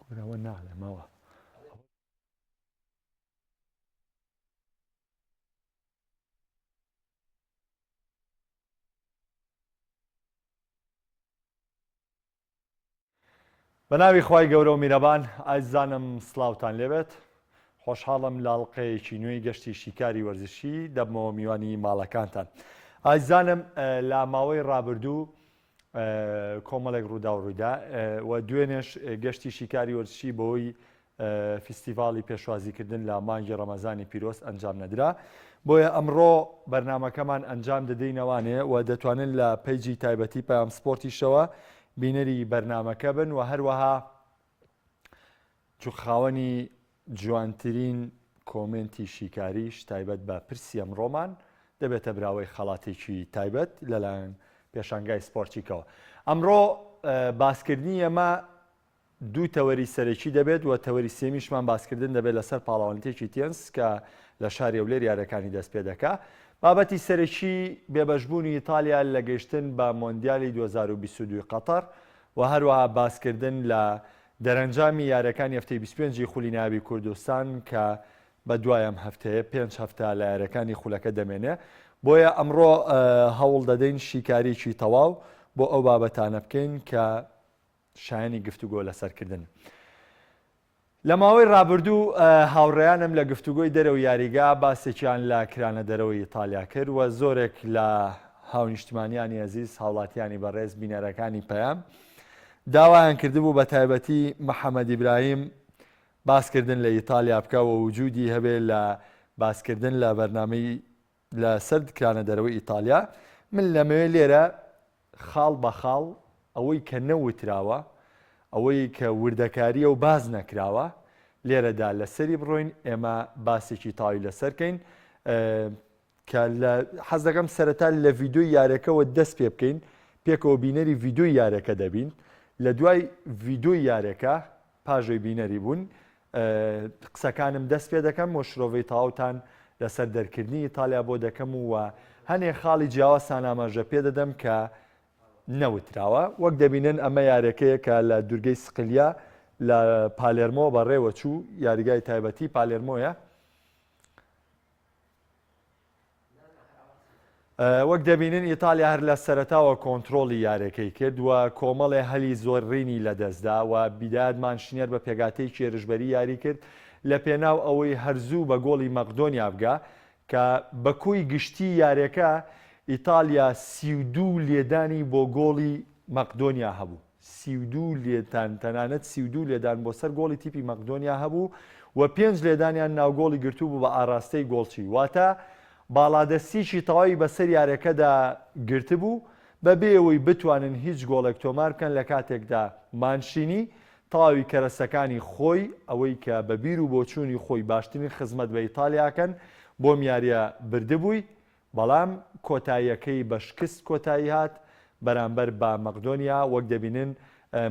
کورە ئەوە ناڵێمەوە. بە ناوی خوای گەورە و میرەبان ئازیزانم سڵاوتان لێبێت خۆشحاڵم لە ئەڵقەیەکی نوێی گەشتی شیکاری وەرزشی دەبمەوە میوانی ماڵەکانتان ئازیزانم لە ماوەی ڕابردوو کۆمەڵێک ڕووداو ڕوویدا و دوێنێش گەشتی شیکاری وەرزشی بەهۆی فیستیڤاڵی پێشوازیکردن لە مانگی ڕەمەزانی پیرۆز ئەنجام نەدرا بۆیە ئەمڕۆ بەرنامەکەمان ئەنجام دەدەینەوانێ و دەتوانن لە page ی تایبەتی پەیام سپۆرتیشەوە بینەری بەرنامەکە بن و هەروەها خاوەنی جوانترین comment ی شیکاریش تایبەت بە پرسی ئەمڕۆمان دەبێتە براوەی خەڵاتێکی تایبەت لەلایەن پێشانگای سپۆرتیکەوە. ئەمڕۆ باسکردنی ئێمە دوو تەوەری سەرەکی دەبێت و تەوەری سێمیشمان باسکردن دەبێت لەسەر پاڵەوانێتیەکی تێنس کە لە شاری هەولێر یاریەکانی دەست پێ دەکا. بابەتی سەرەکی بێبەشبوونی ئیتالیا لە گەیشتن بە مۆندیالی 2022 قەتەر و هەروەها باسکردن لە دەرەنجامی یاریەکانی هەفتەی 25 ی خولی نایابی کوردستان کە بە دوای ئەم هەفتەیە پێنج هەفتە لە یاریەکانی خولەکە دەمێنێ بۆیە ئەمڕۆ هەوڵ دەدەین شیکاریی تەواو بۆ ئەو بابەتانە بکەین کە شایەنی گفتوگۆ لەسەرکردن. لە ماوەی رابردوو هاوڕێیانم لە گفتوگۆی دەرەوەی یاریگا باسێکیان لە کرانە دەرەوەی ئیتالیا کرد و زۆرێک لە هاونیشتمانیانی ئەزیز، هاوڵاتیانی بەڕێز، بینەرەکانی پەیام داوایان کردبوو بە تایبەتی محەمەد ئیبراهیم باسکردن لە ئیتالیا بکا و وجودی هەبێ لە باسکردن لە بەرنامەی لە سەر کرانە دەرەوەی ئیتالیا. من لەمەوێ لێرە خاڵ بە خاڵ ئەوەی کە نەوتراوە، ئەوەی کە وردەکارییە و باس نەکراوە، لێرەدا لەسەری بڕۆین، ئێمە باسێکی تەواوی لەسەر کەین، کە لە حەز دەکەم سەرەتا لە ڤیدیۆی یارەکەوە دەست پێ بکەین، پێکەوە بینەری ڤیدیۆی یارەکە دەبین، لە دوای ڤیدیۆی یارەکە پاژۆی بینەری بوون قسەکانم دەست پێ دەکەم و شرۆڤەی تەواوتان لەسەر دەرکردنی ئیتالیا بۆ دەکەم و هەنێ خاڵی جیاوازتان ئاماژە پێ دەدەم کە نەوتراوە. وەک دەبینن ئەمە یاریەکەیە کە لە دورگەی سقلیا لە پالێرمۆ بەڕێوە چوو، یاریگای تایبەتی پالێرمۆیە. وەک دەبینن ئیتالیا هەر لە سەرەتاوە کۆنترۆڵی یاریەکەی کرد و کۆمەڵێ هەلی زۆرینی لەدەستدا و بیدایەت مانشینەر بە پێکهاتەیەکی هێرشبەری یاری کرد لە پێناو ئەوەی هەر زوو بە گۆڵی مەقدۆنیا بگا کە بە کۆی گشتی یاریەکە ئیتالیا 32 لێدانی بۆ گۆڵی مەقدۆنیا هەبوو. 32 لێدان تەنانەت 32 لێدان بۆ سەر گۆڵی تیپی مەقدۆنیا هەبوو و پێنج لێدانیان ناوگۆڵی گرتوو بوو بە ئاراستەی گۆڵچی واتە باڵادەستیی تەواوی بەسەر یاریەکەدا گرتبوو بەبێ ئەوەی بتوانن هیچ گۆڵێک تۆمار بکەن لە کاتێکدا مانشینی تەواوی کەرەسەکانی خۆی ئەوەی کە بە بیر و بۆچوونی خۆی باشترین خزمەت بە ئیتالیاکەن بۆم یاریە بردبووی بەڵام کۆتاییەکەی بە شکست کۆتایی هات بەرامبەر بە مەقدۆنیا، وەک دەبینن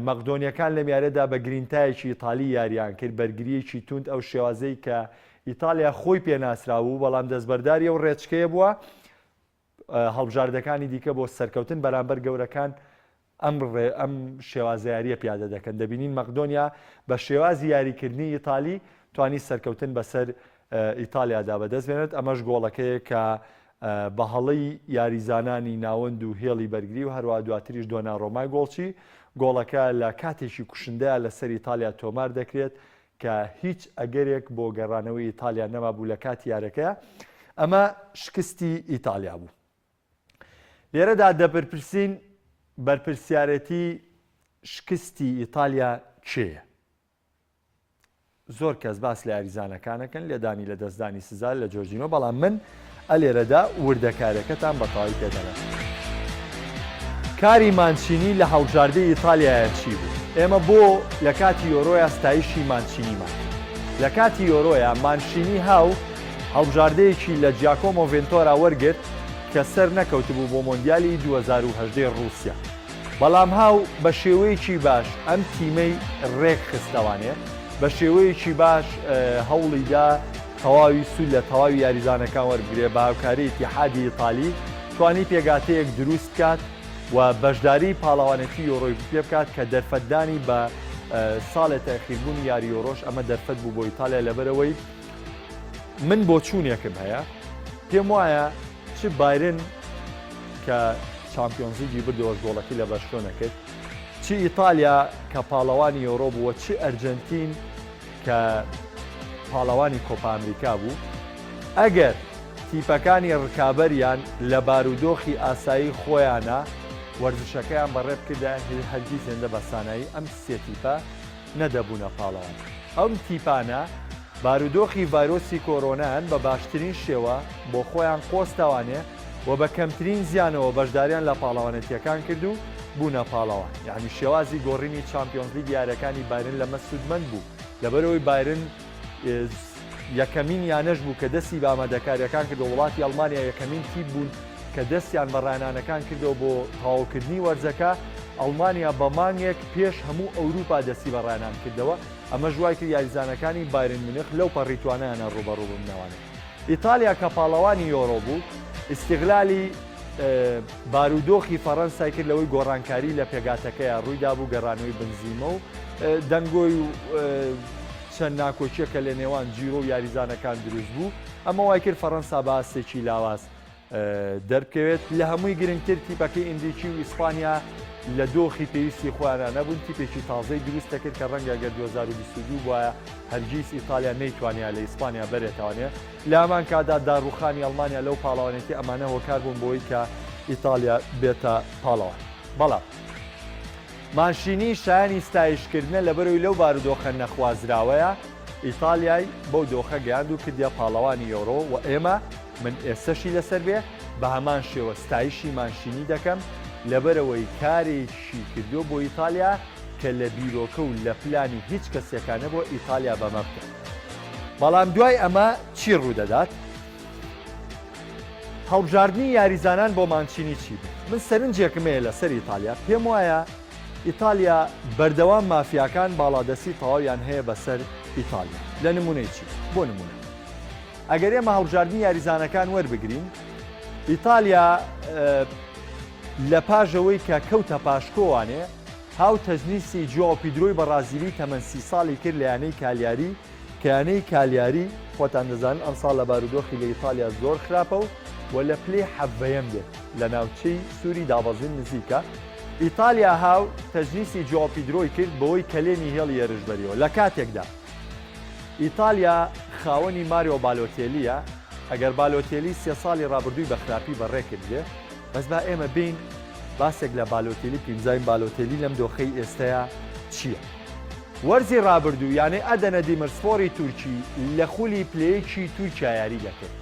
مەقدۆنیەکان لەم یاریەدا بە گرینتایەکی ئیتالی یاریان کرد، بەرگریەکی توند ئەو شێوازەی کە ئیتالیا خۆی پێ ناسراوبوو، بەڵام دەستبەرداری ئەو ڕێچکەیە بووە، هەڵبژاردەکانی دیکە بۆ سەرکەوتن بەرامبەر گەورەکان ئەم ڕێ ئەم شێوازە یارییە پیادە دەکەن، دەبینین مەقدۆنیا بە شێوازی یاریکردنی ئیتالی توانی سەرکەوتن بەسەر ئیتالیادا بەدەست بێنێت، ئەمەش گۆڵەکەیە کە بە هەڵەی یاریزانانی ناوەند و هێڵی بەرگری و هەروەها دواتریش دۆنارۆمای گۆڵچی، گۆڵەکە لە کاتێکی کوشندەیا لەسەر ئیتالیا تۆمار دەکرێت کە هیچ ئەگەرێک بۆ گەڕانەوەی ئیتالیا نەمابوو لە کاتی یارەکەیا، ئەمە شکستی ئیتالیا بوو. لێرەدا دەپرپرسین بەرپرسیارێتی شکستی ئیتالیا کێیە؟ زۆر کەس باس لە یاریزانەکانەکەن لێدانی لە دەستدانی سزا لە جۆرجینۆ بەڵام من ئەلێرەدا وردەکارەکەتان بە تەواوی پێ دەڵێم. کاری مانچینی لە هەڵبژاردەی ئیتالیایە چی بوو؟ ئێمە بۆ لە کاتی یۆرۆیا ستایشی مانچینیمان کرد؟ لە کاتی یۆرۆیا مانشینی هاو هەڵبژاردەیەکی لە جیاکۆمۆ ڤێنتۆرا وەرگرت کە سەرنەکەوتبوو بۆ مۆندیالی 2018 ڕووسیا، بەڵام هاو بە شێوەیەکی باش ئەم تیمەی رێکخستەوانێ، بە شێوەیەکی باش هەوڵیدا تەواوی سوود لە تەواوی یاریزانەکان وەربگرێ، بە هاوکاری ئیتیحادی ئیتالی توانی پێکهاتەیەک دروست بکات و بەشداری پاڵەوانێتی یۆرۆی پێبکات کە دەرفەتدانی بە. ساڵێ تاخیربوونی یاری یۆرۆش ئەمە دەرفەت بوو بۆ ئیتالیا لەبەرەوەی من بۆچوونێکم هەیە پێم وایە چ بایرن کە چامپیۆنزلیگی بردەوەش گۆڵەکەی لە بەرشلۆنە کرد چ ئیتالیا کە پاڵەوانی یۆرۆ بووە چ ئەرجەنتین کە پاڵەوانی کۆپا ئەمریکا بوو ئەگەر تیپەکانی ڕکابەریان لە بارودۆخی ئاسایی خۆیانە وەرزشەکەیان بەڕێ بکردایە هەرگیز هێندە بە سانایی ئەم سێ تیپە نەدەبوونە پاڵەوان. ئەم تیپانە بارودۆخی ڤایرۆسی کۆرۆنایان بە باشترین شێوە بۆ خۆیان قۆستەوانێ و بە کەمترین زیانەوە بەشداریان لە پاڵەوانێتییەکان کرد و بوونە پاڵەوان. یانی شێوازی گۆڕینی چامپیۆنزلیگ یارییەکانی بایرن لەمە سوودمەند بوو لەبەرئەوەی بایرن یەکەمین یانەش بوو کە دەستی بە ئامادەکارییەکان کردەوە، وڵاتی ئەڵمانیا یەکەمین تیپ بوون کە دەستیان بە ڕاهێنانەکان کردەوە بۆ تەواوکردنی وەرزەکە، ئەڵمانیا بە مانگێک پێش هەموو ئەوروپا دەستی بە ڕاهێنان کردەوە، ئەمەش وایکرد یاریزانەکانی بایرن میونخ لەو پەڕی توانایانە ڕووبەڕوو ببنەوانێ. ئیتالیا کە پاڵەوانی یۆرۆ بوو، ئیستیغلالی بارودۆخی فەڕەنسای کرد لەوەی گۆڕانکاری لە پێگاتەکەیا ڕوویدابوو، گەڕانەوەی بنزیمە و دەنگۆی و چەند ناکۆکییەکە لە نێوان جیرۆ و یاریزانەکان دروست بوو، ئەمە وایکرد فەڕەنسا بە ئاستێکی لاواز دەربکەوێت، لە هەمووی گرنگتر تیپەکەی ئینریکی و ئیسپانیا لە دۆخی پێویستی خۆیانا نەبوون، تیپێکی تازەی دروست دەکرد کە ڕەنگە گەر 2022 بوایە هەرگیز ئیتالیا نەیتوانیا لە ئیسپانیا بەرێتەوانێ، لە هەمان کاتدا داڕووخانی ئەڵمانیا لەو پاڵەوانێتی ئەمانە هۆکار بوون بۆی کە ئیتالیا بێتە پاڵەوان. بەڵام مانشینی شایانی ستایشکردنە لەبەرئەوەی لەو بارودۆخە نەخوازراوەیە ئیتالیای بەو دۆخە گەیاند و کردیە پاڵەوانی یۆرۆ و ئێمە من ئێستەشی لەسەر بێ بە هەمان شێوە ستایشی مانشینی دەکەم لەبەرئەوەی کارێکی کردووە بۆ ئیتالیا کە لە بیرۆکە و لە پلانی هیچ کەسێکا نەبووە ئیتالیا بەمە بکات بەڵام دوای ئەمە چی ڕوودەدات؟ هەڵبژاردنی یاریزانان بۆ مانچینی چی بوو؟ من سەرنجێکم هەیە لەسەر ئیتالیا پێم وایە ئیتالیا بەردەوام مافیاکان باڵادەستی تەواویان هەیە بەسەر ئیتالیا لە نمونەی چی؟ بۆ نمونە ئەگەر ئێمە هەڵبژاردنی یاریزانەکان وەربگرین ئیتالیا لە پاژەوەی کە کەوتە پاشکۆوانێ هاو تەجنیسی جواو پیدرۆی بەڕازیلی تەمەن سی ساڵی کرد لە یانەی کالیاری کە یانەی کالیاری خۆتان دەزانن ئەمساڵ لە بارودۆخی لە ئیتالیا زۆر خراپە و و لە پلەی حەڤەیەم دێت لە ناوچەی سووری دابەزین نزیکە ئیتالیا هاو تەجنیسی جواو پیدرۆی کرد بەوەی کەلێنی هێڵی هێرشبەریەوە لە کاتێکدا ئیتالیا خاوەنی ماریۆ بالۆتێلییە، ئەگەر بالۆتێلی سێ ساڵی رابردووی بە خراپی بەڕێکردبێ، بەس با ئێمە بێین باسێک لە بالۆتێلی بکەین بزانین بالۆتێلی لەم دۆخەی ئێستەیا چییە. وەرزی رابردوو یانەی ئەدەنە دیمرسپۆری تورکی لە خولی پلەیەکی تورکیا یاری دەکرد،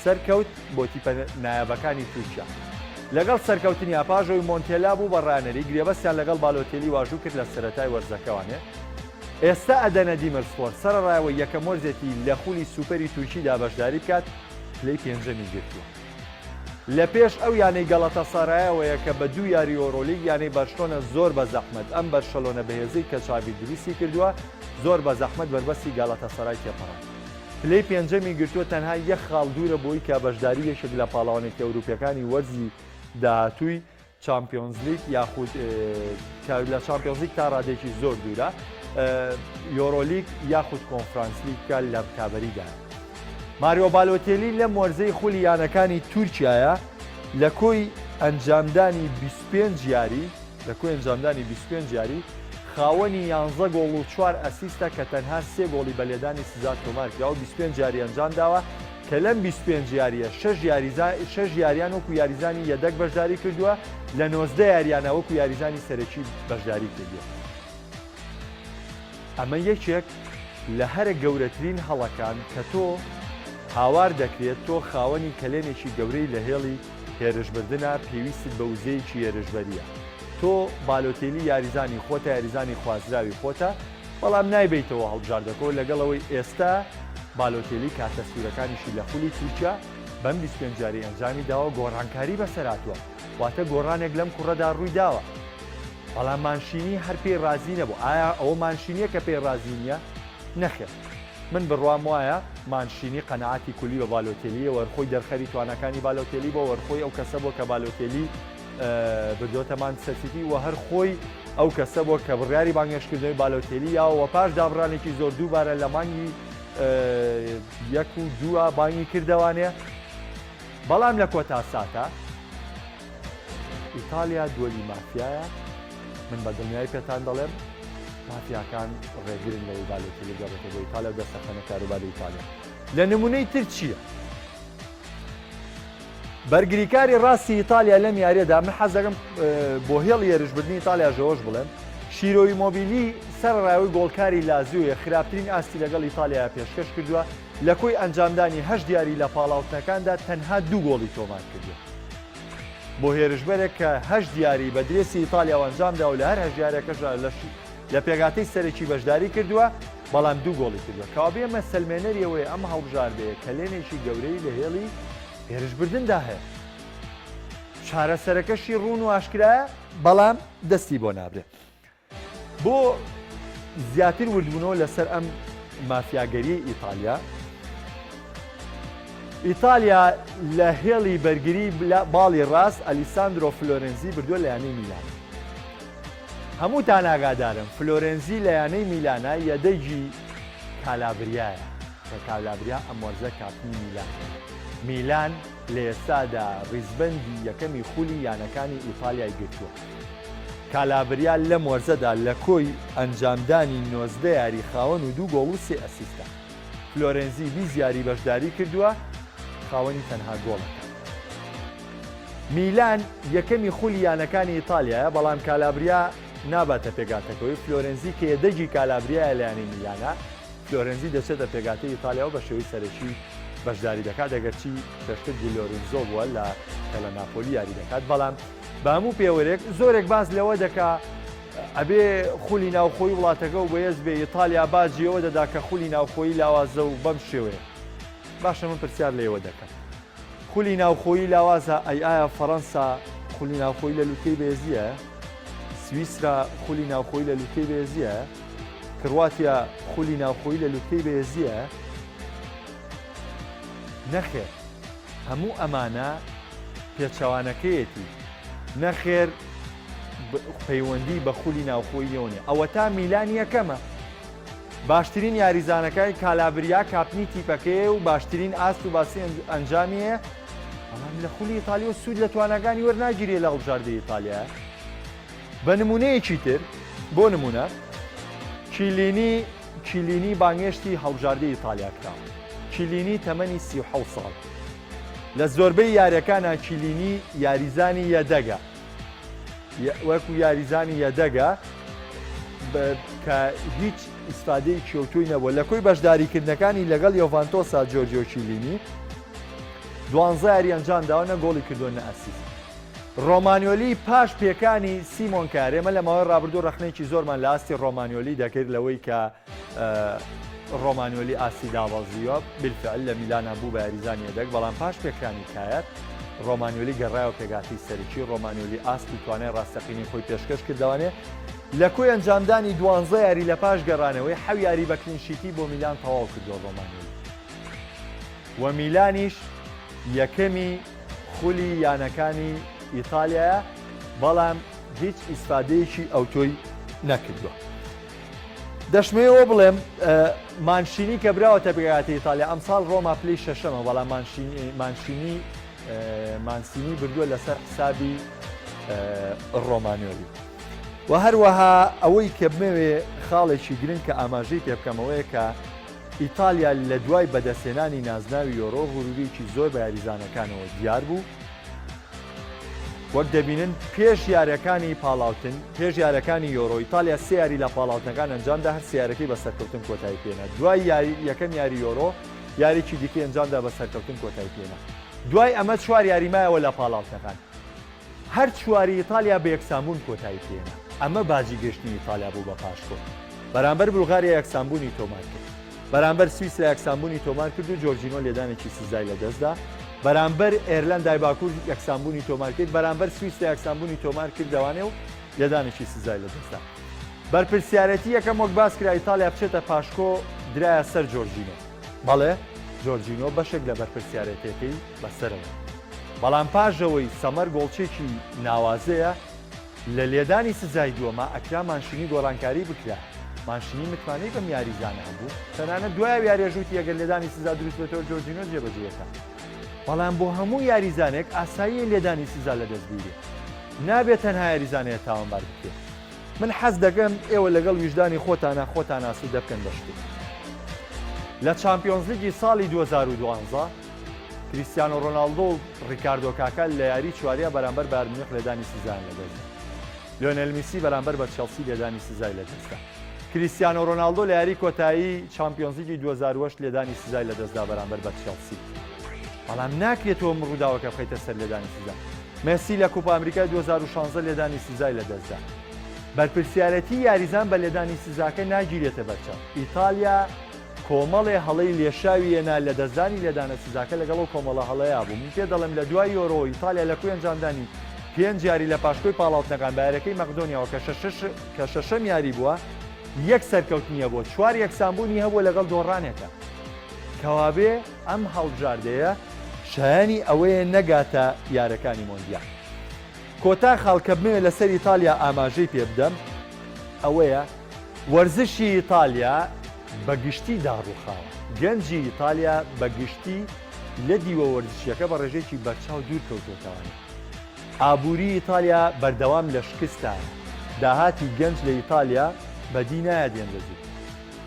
سەرکەوت بۆ تیپە نایابەکانی تورکیا. لەگەڵ سەرکەوتنیا پاش ئەوەی مۆنتێلا بوو بە راهێنەری، گرێبەستیان لەگەڵ بالۆتێلی واژوو کرد لە سەرەتای وەرزەکەوانێ. ئێستا ئەدەنە دیمرسپۆر سەرەڕای ئەوەی یەکەم وەرزێتی لە خولی سوپەری تورکیدا بەشداری بکات، پلەی پێنجەمی گرتووە. لە پێش ئەو یانەی گەڵەتەسارایەوەیە کە بە دوو یاری یۆرۆلیگ یانەی بەرشلۆنە زۆر بە زەحمەت ئەم بەرشەلۆنە بەهێزەی کە چاڤی دروستی کردووە زۆر بە زەحمەت بەربەستی گالەتەسەرای تێپەڕاند. پلەی پێنجەمی گرتووە تەنها یەک خاڵ دوورە بۆی کە بەشداری یەکێک لە پاڵەوانێتیە ئەوروپیەکانی وەرزی داهاتووی چامپیۆنزلیگ یاخود کە لە چامپیۆنزلیگ تا ڕادەیەکی زۆر دوورە یۆرۆلیگ یاخود کۆنفرانسلیگ کە لە ڕکابەریدایە. ماریۆ بالۆتێلی لەم وەرزەی خولی یانەکانی تورکیایە لە کۆی ئەنجامدانی 25 یاری لە کۆی ئەنجامدانی 25 یاری خاوەنی یانزە گۆڵ و چوار ئەسیستە کە تەنها سێ گۆڵی بە لێدانی سزا تۆمار کراوە 25 یاری ئەنجامداوە کە لەم 25 یارییە شەش یاریزان شەش یاریان وەکو یاریزانی یەدەگ بەشداری کردووە، لە 19 یاریانە وەکو یاریزانی سەرەکی بەشداری کردووە. ئەمە یەکێک لە هەرە گەورەترین هەڵەکان کە تۆ هاوار دەکرێت تۆ خاوەنی کەلێنێکی گەورەی لە هێڵی هێرشبردنە پێویستت بە وزەیەکی هێرشبەرییە تۆ بالۆتێلی یاریزانی خۆتە یاریزانی خوازراوی خۆتە بەڵام نایبەیتەوە هەڵبژاردەکەوە لەگەڵ ئەوەی ئێستا بالۆتێلی کارتە سوورەکانیشی لە خولی تورکیا بەم 25 یاریەی ئەنجامی داوە گۆڕانکاری بەسەر هاتووە واتە گۆڕانێک لەم کوڕەدا ڕووی داوە بەڵام مانشینی هەر پێی ڕازی نەبوو ئایا ئەوە مانشینیە کە پێی ڕازی نییە؟ نەخێر من بڕوام وایە مانشینی قەناعەتی کولی بە بالۆتێلییە وەر خۆی دەرخەری تواناکانی بالۆتێلی بۆ وەر خۆی ئەو کەسە بووە کە بالۆتێلی بردۆتە مانچستەر سیتی و هەر خۆی. ئەو کەسە بووە کە بڕیاری بانگهێشتکردنەوەی بالۆتێلی یاوە و پاش دابڕانێکی زۆر دووبارە لە مانگی یەک و دووە بانگی کردەوانێ بەڵام لە کۆتا ساتە ئیتالیا دووەلی مافیایە من بە دڵنیایی پێتان دەڵێم مافیاکان ڕێگرن لەوەی بالۆتێلی بگەڕێتەوە بۆ ئیتالیا و دەستەخەنە کاروباری ئیتالیا لە نمونەی تر چییە؟ بەرگریکاری ڕاستی ئیتالیا لەم یاریەدا من حەز دەکەم بۆ هێڵی هێرشبردنی ئیتالیا ژەوەش بڵێم شیرۆ ئیمۆبیلی سەرەڕای گۆڵکاری لازیۆیە خراپترین ئاستی لەگەڵ ئیتالیا پێشکەش کردووە لە کۆی ئەنجامدانی هەشت یاری لە پاڵاوتنەکاندا تەنها دوو گۆڵی تۆمار کردووە بۆ هێرشبەرێک کە هەشت یاری بە درێسی ئیتالیاوە ئەنجامدا و لە هەر هەشت یاریەکەشدا لە لە پێکهاتەی سەرەکی بەشداری کردووە، بەڵام دوو گۆڵی کردووە. کەوابێ ئەمە سەلمێنەری ئەوەیە ئەم هەڵبژاردەیە کەلێنێکی گەورەی لە هێڵی هێرشبردندا هەیە. چارەسەرەکەشی ڕوون و ئاشکرایە، بەڵام دەستی بۆ نابرێ. بۆ زیاتر وردبوونەوە لەسەر ئەم مافیاگەریەی ئیتالیا، ئیتالیا لە هێڵی بەرگری باڵی ڕاست ئەلیساندرۆ فلۆرێنزی بردووە لە یانەی میلان. هەمووتان ئاگادارن فلۆرێنزی لە یانەی میلانە یەدەگی کالابریایە کە کالابریا ئەم وەرزە کاپتنی میلانە. میلان لە ئێستادا ریزبەندی یەکەمی خولی یانەکانی ئیتالیای گرتووە. کالابریا لەم وەرزەدا لە کۆی ئەنجامدانی 19 یاری خاوەن و دوو گۆڵ و سێ ئەسیستە. فلۆرێنزی 20 یاری بەشداری کردووە خاوەنی تەنها گۆڵێکە. میلان یەکەمی خولی یانەکانی ئیتالیایە، بەڵام کالابریا ناباتە پێکهاتەکەوەی، فلۆرێنزی کە یەدەگی کالابریایە لە یانەی میلانە، فلۆرێنزی دەچێتە پێکهاتەی ئیتالیا و بە شێوەی سەرەکی بەشداری دەکات، ئەگەرچی پێشتر دی لۆرینزۆ بووە لە کە لە ناپۆلی یاری دەکات، بەڵام بە هەموو پێوەرێک زۆرێک باس لەوە دەکا ئەبێ خولی ناوخۆی وڵاتەکە و بەهێز بێ، ئیتالیا باجی ئەوە دەدا کە خولی ناوخۆیی لاوازە و بەم شێوەیە. باشە من پرسیار لە ئێوە دەکەم. خولی ناوخۆیی لاوازە، ئەی ئایا فەڕەنسا خولی ناوخۆیی لە لوتکەی بەهێزییە؟ سویسرا خولی ناوخۆیی لە لوتکەی بەهێزییە؟ کرواتیا خولی ناوخۆیی لە لوتکەی بەهێزییە؟ نەخێر، هەموو ئەمانە پێچەوانەکەیەتی، نەخێر پەیوەندی بە خولی ناوخۆییەوە نییە، ئەوەتا میلان یەکەمە. باشترین یاریزانەکەی کالابریا کاپتنی تیپەکەیە و باشترین ئاست و باسی ئەنجامی هەیە، بەڵام لە خولی ئیتالیەوە سوود لە تواناکانی وەرناگیرێ لە هەڵبژاردەی ئیتالیا. بە نمونەیەکی تر بۆ نمونە کیلینی کیلینی بانگێشتی هەڵبژاردەی ئیتالیا کراوە. کیلینی تەمەنی 37 ساڵ. لە زۆربەی یاریەکانا کیلینی یاریزانی یەدەگە. وەکو یاریزانی یەدەگە کە هیچ ئیسفادەیەکی ئەوتۆی نەبووە لە کۆی بەشداریکردنەکانی لەگەڵ یۆڤانتۆسا جۆرجیۆ کیلینی دوانزە یاری ئەنجام داوە نە گۆڵی کردووە نە ئەسیست. ڕۆمانیۆلی پاش پێکانی سیمۆن کار ئێمە لە ماوەی ڕابردوو ڕەخنەیەکی زۆرمان لە ئاستی ڕۆمانیۆلی دەکرد لەوەی کە ڕۆمانیۆلی ئاستی دابەزیوە، بالفعل لە میلانا بوو بە یاریزانی یەدەگ، بەڵام پاش پێکرانی کایەر، ڕۆمانیۆلی گەڕایەوە پێکهاتەی سەرەکی، ڕۆمانیۆلی ئاست و توانای ڕاستەقینەی خۆی پێشکەش کردەوانێ، لە کۆی ئەنجامدانی دوانزە یاری لە پاش گەڕانەوەی، حەو یاری بە clean sheet ی بۆ میلان تەواو کردووە ڕۆمانیۆلی و میلانیش یەکەمی خولی یانەکانی ئیتالیایە، بەڵام هیچ ئیسفادەیەکی ئەوتۆی نەکردووە. دەشمەوێ ئەوە بڵێم مانشینی کە براوەتە پێکهاتەی ئیتالیا ئەمساڵ ڕۆما پلەی شەشەمە بەڵام مانشینی مانسینی بردووە لەسەر حسابی ڕۆمانیۆلی و هەروەها ئەوەی کە بمەوێ خاڵێکی گرنگ کە ئاماژەی پێ بکەمەوەیە کە ئیتالیا لە دوای بەدەستهێنانی نازناوی یۆرۆ غروریکی زۆر بە یاریزانەکانەوە دیار بوو وەک دەبینن پێش یاریەکانی پاڵاوتن پێش یاریەکانی یۆرۆ ئیتالیا سێ یاری لە پاڵاوتنەکان ئەنجامدا هەر سێ یاریەکەی بە سەرکەوتن کۆتایی پێنا دوای یاری یەکەم یاری یۆرۆ یاریی دیکەی ئەنجامدا بە سەرکەوتن کۆتایی پێنا دوای ئەمە چوار یاری مایەوە لە پاڵاوتنەکان هەر چواری ئیتالیا بە یەکسانبوون کۆتایی پێنا ئەمە باجی گەشتنی ئیتالیا بوو بە پاشکۆ بەرامبەر بولغاریا یەکسانبوونی تۆمار کرد. بەرامبەر سویسرا یەکسانبوونی تۆمارکرد و جۆرجینۆ لێدانێکی سزای لەدەستدا، بەرامبەر ئێرلەندای باکوور یەکسانبوونی تۆمارکرد، بەرامبەر سویسرا یەکسانبوونی تۆمارکرد لەوانەیە و لێدانێکی سزای لەدەستدا. بەرپرسیارێتی یەکەم وەک باسکرا ئیتاڵیا بچێتە پاشکۆ درایە سەر جۆرجینۆ. بەڵێ جۆرجینۆ بەشێک لە بەرپرسیارێتیەکەی بەسەرەوەیە، بەڵام پاش ئەوەی سەمەر گۆڵچیەکی ناوازەیە. لە لێدانی سزای دووەما ئەکرا مانشینی گۆڕانکاری بکرا، مانشینی متمانەی بەم یاریزانە هەبوو، تەنانەت دوای ئەو یاریەش وتی ئەگەر لێدانی سزا دروست بێتەوە جۆرجینۆ جێبەجێی ئەکا. بەڵام بۆ هەموو یاریزانێک ئاساییە لێدانی سزا لەدەست بیرێ. نابێ تەنها یاریزانەیە تاوانبار بکرێ. من حەز دەکەم ئێوە لەگەڵ ویژدانی خۆتانا خۆتان ئاسوودە بکەن بە شتێک. لە چامپیۆنزلیگی ساڵی 2012 کریستیانۆ رۆناڵدۆ و ریکاردۆ کاکا لە یاری چواریا بەرامبەر بایرن میونخ لێدانی سزایان لەدەستدا. لیۆنێل میسی بەرامبەر بە چێڵسی لێدانی سزای لەدەستدا. کریستیانۆ رۆناڵدۆ لە یاری کۆتایی چامپیۆنزلیگی 2008 لێدانی سزای لەدەستدا بەرامبەر بە چێڵسی. بەڵام ناکرێت تۆ رووداوەکە بخەیتە سەر لێدانی سزا. مێسی لە کوپا ئەمریکای 2016 لێدانی سزای لەدەستدا. بەرپرسیارێتی یاریزان بە لێدانی سزاکە ناگیرێتە بەرچاو. ئیتالیا کۆمەڵێ هەڵەی لێشاوی هێنا لەدەستدانی لێدانە سزاکە لەگەڵ ئەو کۆمەڵە هەڵەیا بوو. من پێ دەڵێم لە دوای یۆرۆ ئیتالیا لە کۆی ئەنجامدانی پێنج یاری لە پاشکۆی پاڵاوتنەکان بە یاریەکەی مەقدۆنیاوە کە کە شەشەم یاری بووە یەک سەرکەوتنی هەبووە چوار یەکسانبوونی هەبووە لەگەڵ دۆڕانێکە. کەوابێ ئەم هەڵبژاردەیە شایانی ئەوەیە نەگاتە یارەکانی مۆندیال. کۆتا خاڵ کە بمەوێت لەسەر ئیتالیا ئاماژەی پێ بدەم ئەوەیە وەرزشی ئیتالیا بە گشتی داڕووخاوە. گەنجی ئیتالیا بە گشتی لە دیوە وەرزشییەکە بە ڕێژەیەکی بەرچاو دوور کەوتۆتەوانە. ئابووری ئیتالیا بەردەوام لە شکستدایە. داهاتی گەنج لە ئیتالیا بەدی نایەت هێندە زوو.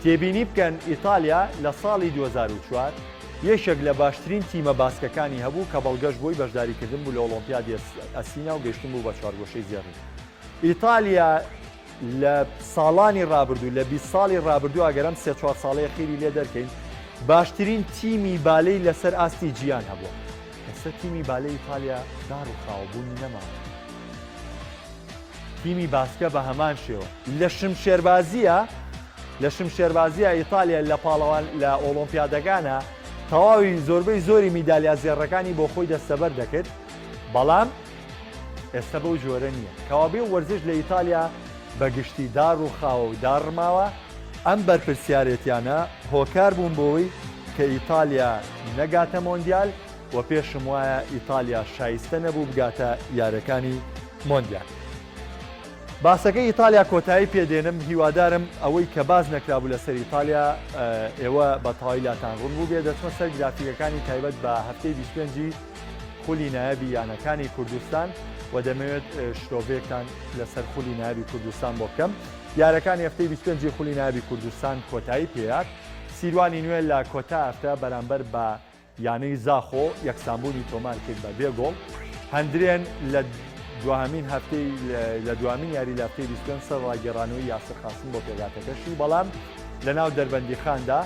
تێبینی بکەن ئیتالیا لە ساڵی 2004 یەکێک لە باشترین تیمە باسکەکانی هەبوو کە بەڵگەش بۆی بەشداریکردن بوو لە ئۆڵۆمپیادی ئەسینا و گەیشتن بوو بە چوارگۆشەی زێڕین. ئیتالیا لە ساڵانی ڕابردوو، لە 20 ساڵی ڕابردوو ئەگەر ئەم سێ چوار ساڵەی خیری لێ دەرکەین، باشترین تیمی بالەی لەسەر ئاستی جیهان هەبووە. ئێستا تیمی بالەی ئیتالیا داڕووخاوە، بوونی نەماوە. تیمی باسکە بە هەمان شێوە. لە شمشێربازییە لە شمشێربازییە ئیتالیا لە پاڵەوان لە ئۆڵۆمپیادەکانە تەواوی زۆربەی زۆری میدالیا زێڕەکانی بۆ خۆی دەستەبەر دەکرد، بەڵام ئێستا بەو جۆرە نییە. کەوابێ وەرزش لە ئیتالیا بە گشتی داڕووخاوە و داڕماوە، ئەم بەرپرسیارێتیانە هۆکار بوون بۆی کە ئیتالیا نەگاتە مۆندیال و پێشم وایە ئیتالیا شایستە نەبوو بگاتە یارەکانی مۆندیال. باسەکەی ئیتالیا کۆتایی پێدێنم، هیوادارم ئەوەی کە باس نەکرابوو لەسەر ئیتالیا ئێوە بە تەواوی لاتان ڕوون بووبێ. دەچمە سەر گرافیکەکانی تایبەت بە هەفتەی 25 ی خولی نایابی یانەکانی کوردستان و دەمەوێت شرۆڤەیەکتان لەسەر خولی نایابی کوردستان بۆ بکەم. یارەکانی هەفتەی 25 ی خولی نایابی کوردستان کۆتایی پێهات. سیروانی نوێ لە کۆتا هەفتە بەرامبەر بە یانەی زاخۆ یەکسانبوونی تۆمارکرد بە بێ گۆڵ. هەندرێن لە دواهەمین هەفتەی لە دواهەمین یاری لە هەفتەی 25 سەر ڕاگێڕانەوەی یاسر قاسم بۆ پێکهاتەکەشی بەڵام لە ناو دەربەندیخاندا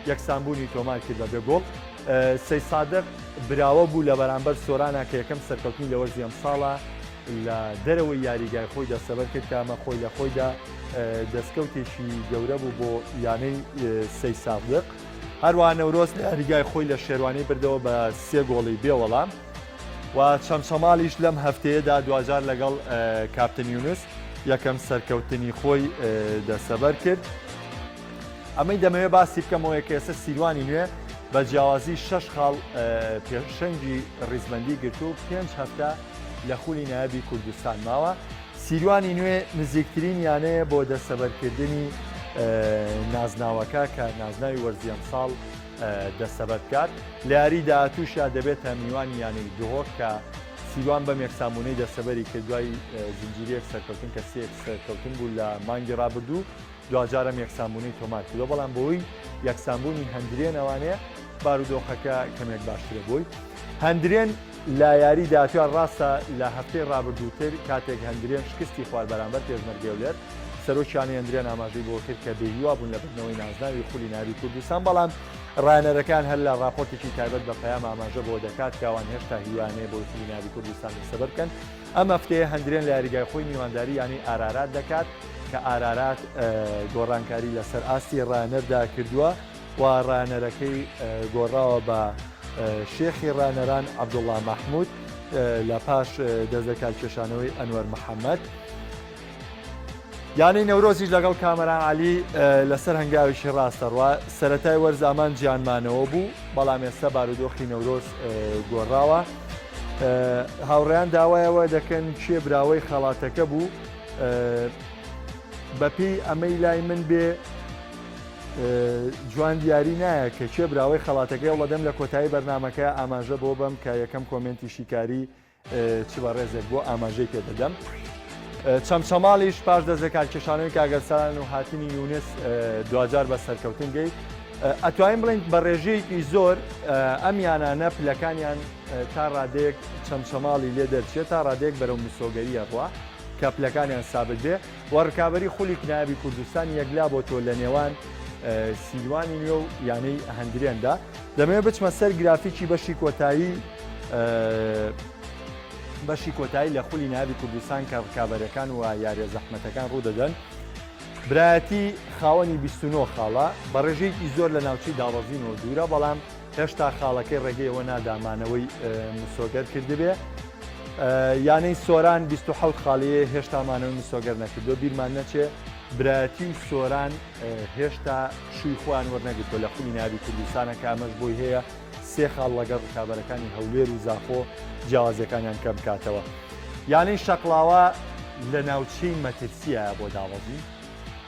یەکسانبوونی تۆمار کرد بە بێ گۆڵ. سەیدسادق براوە بوو لە بەرامبەر سۆرانا کە یەکەم سەرکەوتنی لە وەرزی ئەمساڵە لە دەرەوەی یاریگای خۆی دەستەبەر کرد کە ئەمە خۆی لە خۆیدا دەستکەوتێکی گەورە بوو بۆ یانەی سەیدسادق. هەروەها نەورۆز لە یاریگای خۆی لە شێروانی بردەوە بە سێ گۆڵی بێ وەڵام و چەمچەماڵیش لەم هەفتەیەدا دواجار لەگەڵ کاپتن یونس یەکەم سەرکەوتنی خۆی دەسەبەر کرد. ئەمەی دەمەوێت باسی بکەمەوە کە ئێستا سیروانی نوێ بە جیاوازی شەش خاڵ پێشەنگی ڕیزبەندی گرت و پێنج هەفتە لە خولی نایابی کوردستان ماوە. سیروانی نوێ نزیکترین یانەیە بۆ دەستەبەرکردنی نازناوەکە کە نازناوی وەرزی ئەمساڵ دەستەبەر بکات. لە یاریی داهاتووشیا دەبێتە میوانی یانەی دهۆک کە سیروان بەم یەکسانبوونەی دەستەبەری کرد دوای زنجیرەیەک سەرکەوتن کە سێ سەرکەوتن بوو لە مانگی رابردوو دواجار ئەم یەکسانبوونەی تۆمار کردووە بەڵام بەهۆی یەکسانبوونی هەندرێن ئەوانەیە بارودۆخەکە کەمێک باشترە بۆی. هەندرێن لە یاری داهاتوویان ڕاستە لە هەفتەی ڕابردووتر کاتێک هەندرێن شکستی خوارد بەرامبەر پێشمەرگەی هەولێر، سەرۆکی یانەی هەندرێن ئاماژەی بەوە کرد کە بێهیوا بوون لە بردنەوەی نازناوی خولی نایابی کوردستان، بەڵام ڕاهێنەرەکان هەر لە ڕاپۆرتێکی تایبەت بە پەیام ئاماژە بەوە دەکات کە ئەوان هێشتا هیوایان هەیە بۆی خولی نایابی کوردستان دەستەبەر بکەن. ئەم هەفتەیە هەندرێن لە یاریگای خۆی میوانداری یانەی ئارارات دەکات کە ئارارات گۆڕانکاری لەسەر ئاستی ڕاهێنەردا کردووە. و ڕاهێنەرەکەی گۆڕاوە بە شێخی ڕاهێنەران عەبدوڵڵا مەحمود لە پاش دەستلەکارکێشانەوەی ئەنوەر محەممەد. یانەی نەورۆزیش لەگەڵ کامەران عەلی لەسەر هەنگاوێکی ڕاستەڕوا سەرەتای وەرز ئامانجیان مانەوە بوو، بەڵام ئێستا بارودۆخی نەورۆز گۆڕاوە. هاوڕێیان داوای ئەوە دەکەن کێ براوەی خەڵاتەکە بوو بەپێی ئەمەی لای من بێ جوان دیاری نایە کە کێ براوەی خەڵاتەکەی هەوڵەدەم لە کۆتایی بەرنمەکە ئاماژە بۆ بەم کە یەکەم کۆمێنتی شیکاری چ بەڕێزێک بۆ ئاماژەی پێ دەدەم. چەمچەماڵیش پاش دەست لەکارکێشانەوەی کاگەرسان و هاتنی یونس دواجار بە سەرکەوتن گەی ئەتوانین بڵێین بە ڕێژەیەکی زۆر ئەم یانانە پلەکانیان تا ڕادەیەک چەمچەماڵی لێ دەرچێت تا ڕادەیەک بەرەو مسۆگەریە ڕوا کە پلەکانیان سابت بێ و ڕکابی خولی نایابی کوردستان یەکلا بۆ تۆ لە نێوان سیروانی نوێ و یانەی هەندرێندا دەمەوێت بچمە سەر گرافیکی بەشی کۆتایی بەشی کۆتایی لە خولی نایابی کوردستان کە ڕکابەرەکان و یاریە زەحمەتەکان ڕوودەدەن برایەتی خاوەنی 29 خاڵە بە ڕێژەیەکی زۆر لە ناوچەی دابەزینەوە دوورە بەڵام هێشتا خاڵەکەی ڕێگەی ئەوە نادا مانەوەی مسۆگەر کردبێ یانەی سۆران 27 خاڵیە هێشتا مانەوەی مسۆگەر نەکردو بیرمان نەچێ برایەتی و سۆران هێشتا پشووی خۆیان وەرنەگرتووە لە خولی نایابی کوردستانە کە ئەمەش بۆی هەیە سێ خاڵ لەگەڵ ڕکابەرەکانی هەولێر و زاخۆ جیاوازیەکانیان کەم بکاتەوە. یانەی شەقڵاوە لە ناوچەی مەترسیایە بۆ دابەزین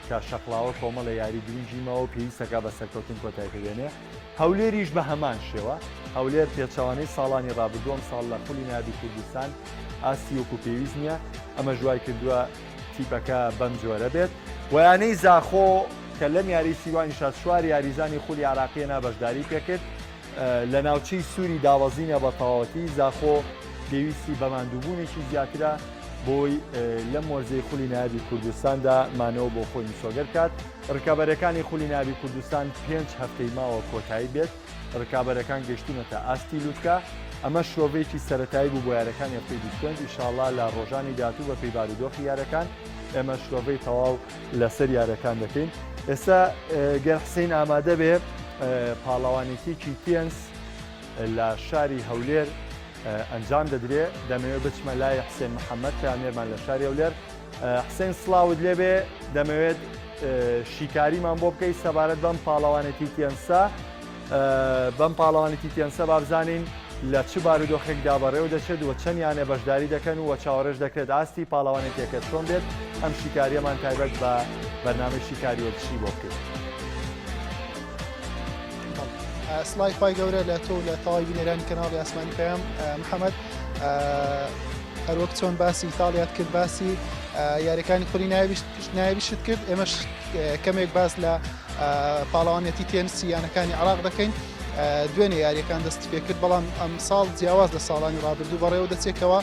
کە شەقڵاوە کۆمەڵە یاری گرنگی ماوە و پێویستەکە بە سەرکەوتن کۆتای پێبێنێ هەولێریش بە هەمان شێوە هەولێر پێچەوانەی ساڵانی ڕابردوو ئەمساڵ لە خولی نایابی کوردستان ئاستی وەکو پێویست نییە ئەمەش وای کردووە تیپەکە بەم جۆرە بێت و یانەی زاخۆ کە لەم یاری سیروانیشا چوار یاریزانی خولی عراقیە نا بەشداری پێکرد لە ناوچەی سووری دابەزینە بە تەواوەتی زاخۆ پێویستی بە ماندووبوونێکی زیاترە بۆی لەم وەرزەی خولی نایابی کوردستاندا مانەوە بۆ خۆی مسۆگەر بکات ڕکابەرەکانی خولی نایابی کوردستان پێنج هەفتەی ماوە کۆتایی بێت ڕکابەرەکان گەشتونەتە ئاستی لوتکە ئەمە شرۆڤەیەکی سەرەتایی بوو بۆ یارەکانی هەفتەی 25 ئیشاڵا لە ڕۆژانی داهاتوو بە پێی بارودۆخی یارەکان ئێمە شرۆڤەی تەواو لەسەر یارەکان دەکەین ئێستا گەر حسین ئامادە بێ پاڵەوانێتیکی تێنس لە شاری هەولێر ئەنجام دەدرێ دەمەوێت بچمە لای حسێن محەممەد پامێرمان لە شاری هەولێر حسێن سڵاوت لێبێ دەمەوێت شیکاریمان بۆ بکەیت سەبارەت بەم پاڵەوانێتی تێنسە بەم پاڵەوانێتی تێنسە بابزانین لە چ بارودۆخێکدا بەڕێوە دەچێت و چەند یانە بەشداری دەکەن و چاوەڕێش دەکرێت ئاستی پاڵەوانێتیەکە چۆن بێت ئەم شیکاریەمان تایبەت بە بەرنامەی شیکاری وەرزشی بۆ بکەیت. سڵای خوای گەورە لە تۆ و لە تەواوی بینەرانی کەناڵی ئاسمانی پەیام محەممەد هەروەک چۆن باسی ئیتاڵیات کرد باسی یاریەکانی خولی نایابیشت کرد ئێمەش کەمێک باس لە پاڵەوانەتی تێنسی یانەکانی عراق دەکەین دوێنێ یاریەکان دەستی پێکرد بەڵام ئەم ساڵ جیاواز لە ساڵانی ڕابردوو بەڕێوە دەچێتەوە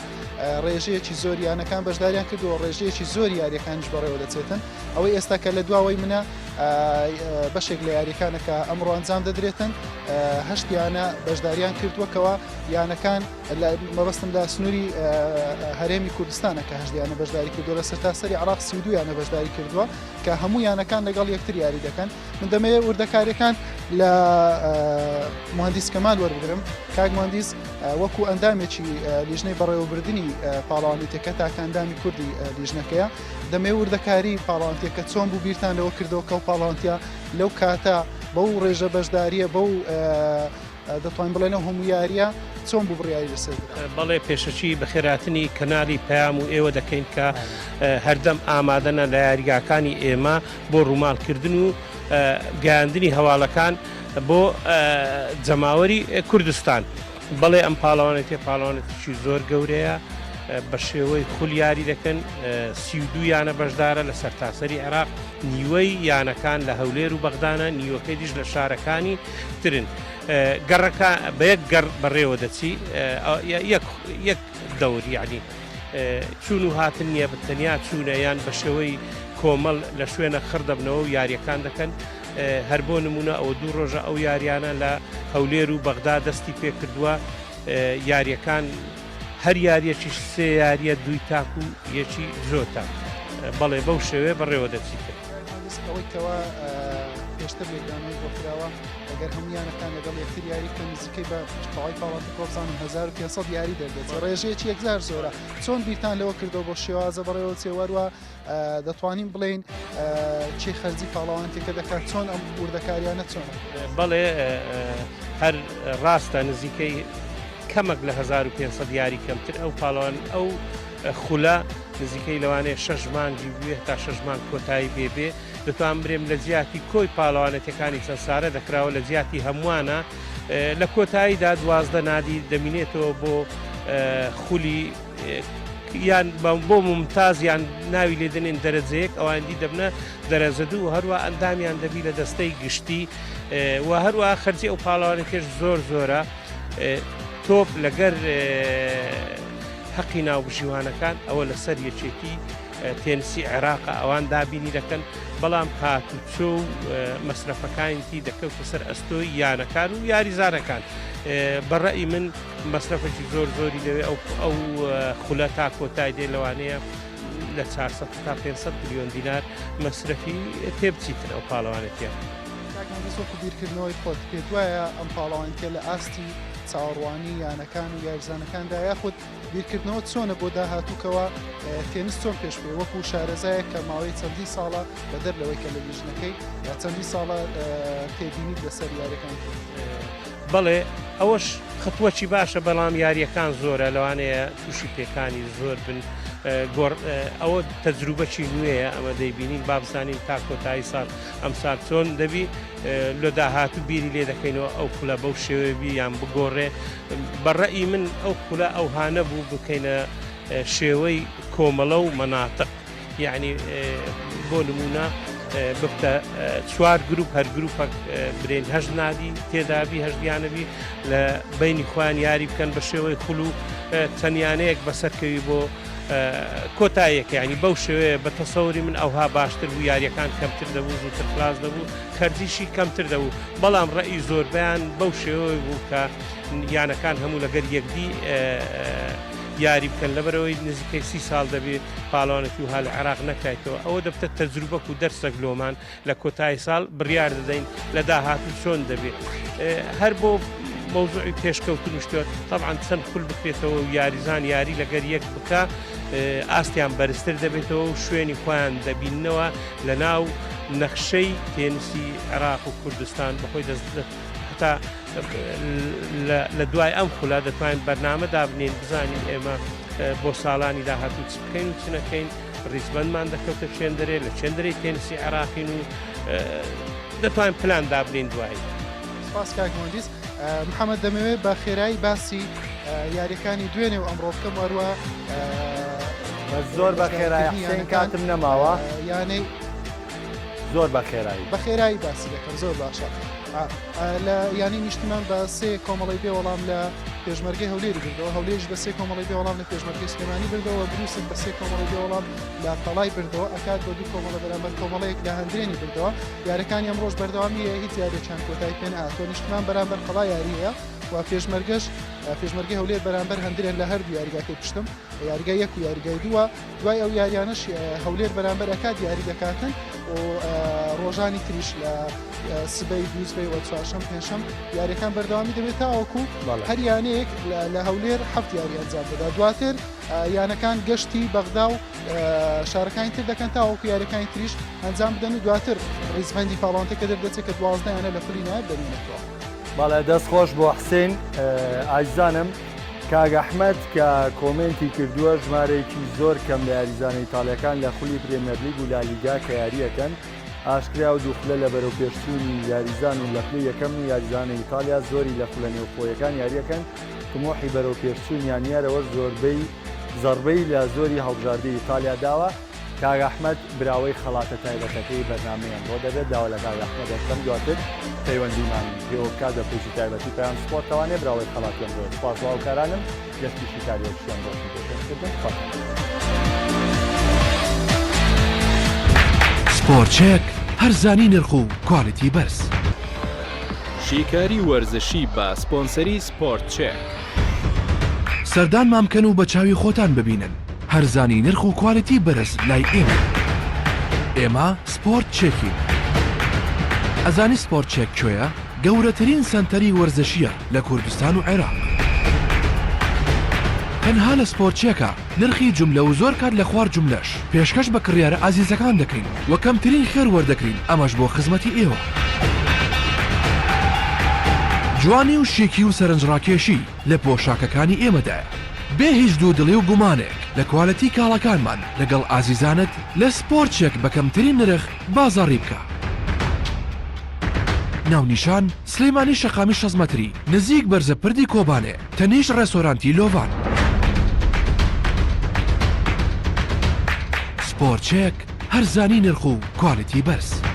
ڕێژەیەکی زۆر یانەکان بەشداریان کردووە ڕێژەیەکی زۆر یاریەکانیش بەڕێوە دەچێتن ئەوەی ئێستا کە لە دواوەی منە بەشێک لە یاریەکانە کە ئەمڕۆ ئەنجام دەدرێتن هەشت یانە بەشداریان کردووەکەوە یانەکان مەبەستم لە سنووری هەرێمی کوردستانە کە هەشت یانە بەشداری کردووە لە سەرتاسەری عراق 32 یانە بەشداری کردووە کە هەموو یانەکان لەگەڵ یەکتر یاری دەکەن من دەمەوێت وردەکاریەکان لە مهندیس کەمال وەربگرم کاک مهندیس وەکو ئەندامێکی لیژنەی بەڕێوەبردنی پاڵەوانێتیەکە تاکە ئەندامی کوردی لیژنەکەیە دەمەوێت وردەکاری پاڵەوانتیەکە چۆن بوو بیرتان لەوە کردەوە کە ئەو پاڵەوانتیە لەو کاتە بەو ڕێژە بەشداریە بەو دەتوانین بڵێن ئەو هەموو یاریە چۆن بوو بڕیاری لەسەر درا؟ بەڵێ پێشەکی بەخێرهاتنی کەنالی پەیام و ئێوە دەکەین کە هەردەم ئامادەنە لە یاریگاکانی ئێمە بۆ ڕووماڵکردن و گەیاندنی هەواڵەکان بۆ جەماوەری کوردستان. بەڵێ ئەم پاڵەوانێتیە پاڵەوانێتیی زۆر گەورەیە بە شێوەی خول یاری دەکەن 32 یانە بەشدارە لە سەرتاسەری عێراق نیوەی یانەکان لە هەولێر و بەغدانە نیوەکەی دیش لە شارەکانی ترن گەڕەکە بە یەک گەڕ بەڕێوە دەچی یەک دەور یعنی چوون و هاتن نییە بە تەنیا چوونە یان بە شێوەی کۆمەڵ لە شوێنە خڕ دەبنەوە و یاریەکان دەکەن هەر بۆ نمونە ئەوە دوو ڕۆژە ئەو یاریانە لە هەولێر و بەغدا دەستی پێکردووە یاریەکان هەر یاریەکیش سێ یاریە دووی تاک و یەکی زۆتە بەڵێ بەو شێوێ بەڕێوە دەچیتن. ئەوەی کەوا پێشتر لێکدانەوەی بۆ کراوە ئەگەر هەموو یانەکان لەگەڵ یەکتر یاری بکەن نزیکەی بە تەواوی پاڵاوتنی کۆپزانم 1500 یاری دەردەچێت ڕێژەیەکی یەکجار زۆرە چۆن بیرتان لەوە کردەوە بۆ شێوازە بەڕێوە چێ وەروە دەتوانین بڵێین چی خەرجی پاڵەوانتێکە دەکات چۆن ئەم وردەکاریانە چۆن بەڵێ هەر ڕاستە نزیکەی. کەمەک لە 1500 یاری کەمتر ئەو پاڵەوان ئەو خولە نزیکەی لەوانەیە شەش مانگی بوێ تا شەش مانگ کۆتایی بێ بێ دەتوان برێم لە جیاتی کۆی پاڵەوانێتەکانی چەند سارە دەکراوە لە جیاتی هەمووانە لە کۆتاییدا 12 نادی دەمینێتەوە بۆ خولی یان بۆ ممتاز یان ناوی لێ دەنێن دەرەجەیەک ئەوان دی دەبنە دەرەجە دوو هەروە ئەندامیان دەبی لە دەستەی گشتی و هەروە خەرجی ئەو پاڵەوانێتێش زۆر زۆرە تۆپ لەگەر هەقی ناوبژیوانەکان ئەوە لەسەر یەکێتی تێنسی عێراقە ئەوان دابینی دەکەن بەڵام هاتوچۆ و مەسرەفەکانیتی دەکەوتە سەر ئەستۆی یانەکان و یاریزانەکان بەڕئی من مەسرەفێکی زۆر زۆری دەوێت ئەو ئەو خولە تا کۆتای دێ لەوانەیە لە 400 تا 500 میلیۆن دینار مەسرەفی تێبچیتن ئەو پاڵەوانێتیە. کاک مهندس وەکو بیرکردنەوەی خۆت پێت وایە ئەم پاڵەوانێتیە لە ئاستی چاوەڕوانی یانەکان و یاریزانەکاندا یاخود بیرکردنەوە چۆنە بۆ داهاتوو کەوا تێنس چۆن پێش بێ وەکو شارەزایەک کە ماوەی چەندین ساڵە بەدەر لەوەی کە لە لیژنەکەی چەندین ساڵە تێبینیت لەسەر یاریەکان کرد؟ بەڵێ ئەوەش خەتوەکی باشە بەڵام یاریەکان زۆرە لەوانەیە تووشی پێکانی زۆر بن گۆڕ ئەوە تەجروبەکی نوێیە ئەمە دەیبینین بابزانین تا کۆتایی ساڵ ئەم ساڵ چۆن دەبی لە داهاتوو بیری لێ دەکەینەوە ئەو خولە بەو شێوەیە بی یان بگۆڕێ بە ڕەئی من ئەو خولە ئەوها نەبوو بکەینە شێوەی کۆمەڵە و مەناتق یعنی بۆ نمونە ببتە چوار گروپ هەر گروپەک برێن هەشت نادی تێدابی هەشتیانەبی لە بینی خۆیان یاری بکەن بە شێوەی خول و چەندیانەیەک بەسەرکەوی بۆ کۆتایەکە ینی بەو شێوەیە بە تەسەوری من ئەوها باشتر بوو یاریەکان کەمتر دەبوو زووتر خلاص دەبوو خەرجیشی کەمتر دەبوو بەڵام ڕئی زۆربیان بەو شێوەی بوو کە یانەکان هەموو لەگەر یەکدی یاری بکەن لەبەرەوەی نزیکەی سی ساڵ دەبێ پاڵەوانێتی وها لە عێراق نەکرایتەوە ئەوە دەبتە تەجروبەک و دەرسەک لۆمان لە کۆتایی ساڵ بڕیار دەدەین لە داهاتوو چۆن دەبێ هەر بۆ مەوزوعی پێشکەوتن و شتۆ طبعا چەند خول بکرێتەوە و یاریزان یاری لەگەر یەک بکە ئاستیان بەرزتر دەبێتەوە و شوێنی خۆیان دەبیننەوە لە ناو نەخشەی تێنسی عێراق و کوردستان بەخۆی دەست هەتا لە دوای ئەم خولە دەتوانین بەرنامە دابنین بزانین ئێمە بۆ ساڵانی داهاتوو چ بکەین و چ نەکەین ڕیزبەندمان دەکەوتە چێندرێ لە چێندرەی تێنسی عێراقین و دەتوانین پلان دابنین دوایی. سپاس کاک مهندس محەممەد دەمەوێت بە خێرایی باسی یاریەکانی دوێنێ و ئەمڕۆ بکەم وەروە زۆر بە خێرایی حسێن کاتم نەماوە یانەی زۆر بە خێرایی بە خێرایی باسی دەکەم زۆر باشە لە یانەی نیشتیمان بە سێ کۆمەڵی بێ وەڵام لە پێشمەرگەی هەولێری بردەوە هەولێریش بە سێ کۆمەڵی بێ وەڵام لە پێشمەرگەی سلێمانی بردەوە بروسک بە سێ کۆمەڵی بێ وەڵام لە قەڵای بردەوە ئەکات بە دوو کۆمەڵە بەرامبەر کۆمەڵەیەک لە هەندرێنی بردەوە یاریەکانی ئەمڕۆش بەردەوامی هەیە هیچ یاریەکیان کۆتایی پێ نەهاتووە نیشتمان بەرامبەر قەڵا یاری هەیە و پێشمەرگەش پێشمەرگەی هەولێر بەرامبەر هەندرێن لە هەردوو یاریگاکەی پشتم یاریگای یەک و یاریگای دووە دوای ئەو یاریانەش هەولێر بەرامبەر ئەکات یاری دەکاتن و ڕۆژانی تریش لە سبەی دووسبەی و چوارشەم پێنجشەم یاریەکان بەردەوامی دەبێت تاوەکو هەر یانەیەک لە هەولێر هەفت یاری ئەنجام دەدا دواتر یانەکان گەشتی بەغدا و شارەکانی تر دەکەن تاوەکو یاریەکانی تریش ئەنجام بدەن و دواتر ڕیزبەندی پاڵەوانتەکە دەردەچێت کە 12 یانە لە خولی نایاب دەمێنێتەوە. بەڵێ دەست خۆش بۆ حسین ئازیزانم کاک ئەحمەد کە کۆمێنتی کردووە ژمارەیەکی زۆر کەم لە یاریزانە ئیتاڵیەکان لە خولی پرێمەرلیگ و لالیگا کە یاریەکەن ئاشکرا و دوو خولە لە بەرەو پێشچوونی یاریزان و لە پلەی یەکەمن و یاریزانە ئیتالیا زۆری لە خولە نێوخۆیەکان یاریەکەن تموحی بەرەو پێشچوونیان نیارەوەش زۆربەی زەڕبەی لە زۆری هەڵبژاردەی ئیتالیا داوە کاک ئەحمەد براوەی خەڵاتە تایبەتەکەی بەرنامەی ئەمڕۆ دەبێت، داوا لە کاک ئەحمەد دەکەم دواتر پەیوەندیمان پێوە بکات بە پەیجی تایبەتی پەیام سپۆرتەوانێ براوەی خەڵاتی ئەمڕۆیە. سوپاس بۆ هاوکارانم دەستی شیکاری وەرزشی ئەمڕۆشم پێشکەش کردن. خواتان لەگەڵ. سپۆرت چێک، هەرزانی نرخ و کوالیتی بەرز. شیکاری وەرزشی بە سپۆنسەری سپۆرت چێک. سەردانمان بکەن و بە چاوی خۆتان ببینن. هەرزانی نرخ و کوالیتی بەرز لای ئێمەیە. ئێمە سپۆرت چێکین. ئەزانی سپۆرت چێک کوێیە؟ گەورەترین سەنتەری وەرزشییە لە کوردستان و عێراق. تەنها لە سپۆرت چێکە نرخی جوملە و زۆر کات لە خوار جوملەش پێشکەش بە کڕیارە ئازیزەکان دەکەین و کەمترین خێر وەردەگرین ئەمەش بۆ خزمەتی ئێوە. جوانی و شیکی و سەرنجڕاکێشی لە پۆشاکەکانی ئێمەدایە. بێ هیچ دوودڵی و گومانێک لە کوالێتی کاڵاکانمان لەگەڵ ئازیزانت لە سپۆرت چێک بە کەمترین نرخ بازاڕی بکە. ناونیشان، سلێمانی شەقامی 60 مەتری نزیک بەرزە پردی کۆبانێ تەنیشت ڕێستۆرانتی لۆڤان. سپۆرت چێک، هەرزانی نرخ و کوالێتی بەرز.